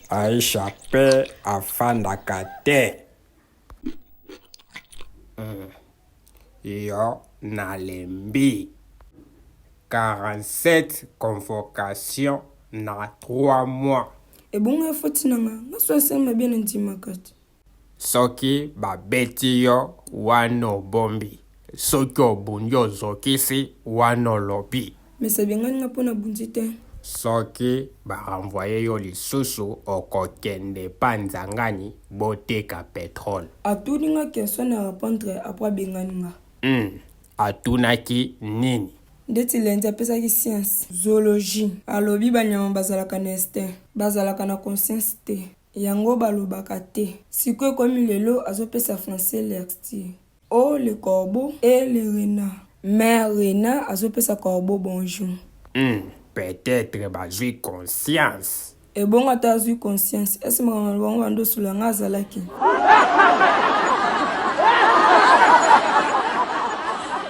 Aisha pe afandaka te. Hum. Yo nalembi. 47 convocations na 3 mois. Ebongo ya foti na nga, nga so asali mabe na ndimaka te. Soki babeti yo wana obombi, soki obundi ozokisi wana olobi. Mais abengani nga po na bundi te. Soki ba renvoyer yo lisusu okokende pa nzangani boteka petrole. Atuni nga question na repondre apres abengani nga. Hum atunaki nini? Ndeti lundi apesaki science, zoologie, alobi ba nyama bazalaka na instinct, bazalaka na conscience te. Yango balobaka te. Sikoyo ekomi lelo azopesa français lecture. Oh le corbeau et le renard. Mais renard azopesa corbeau bonjour. Hum peut-etre bazui conscience. Ebongo ata azui conscience est ce makambo na bango bando osolola nga azalaki?